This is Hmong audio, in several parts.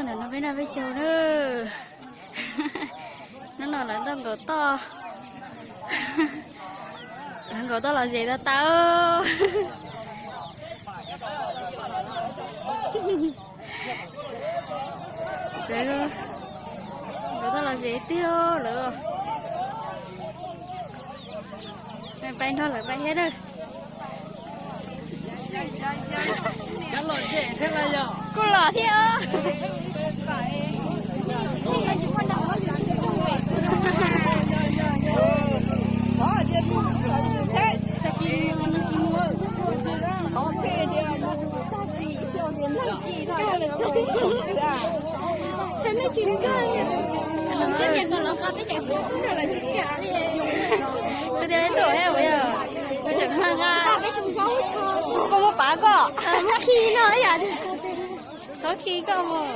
Ntawm no peb noj peb caug na. Hnub no lawv nkaum toj, lawv nkaum toj los zes tau tau. Lawv nkaum toj los zes tiag lawm. Peb nrog lawv pais thiab na. Kuj los thiab os. Koj tias leb tuaj thiab puas yog? Koj tseem haj nqa. Koj muab pav koj. Txhob khi koj mus.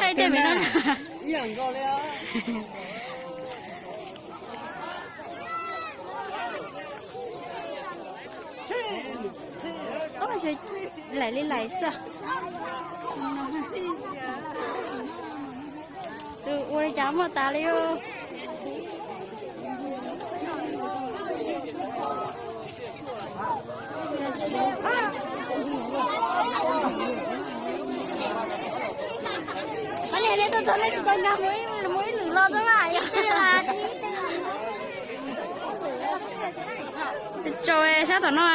Thaij tej me no. Laim li laim xwb. Tus ua li cas muaj tas li os. Tso sab tom no.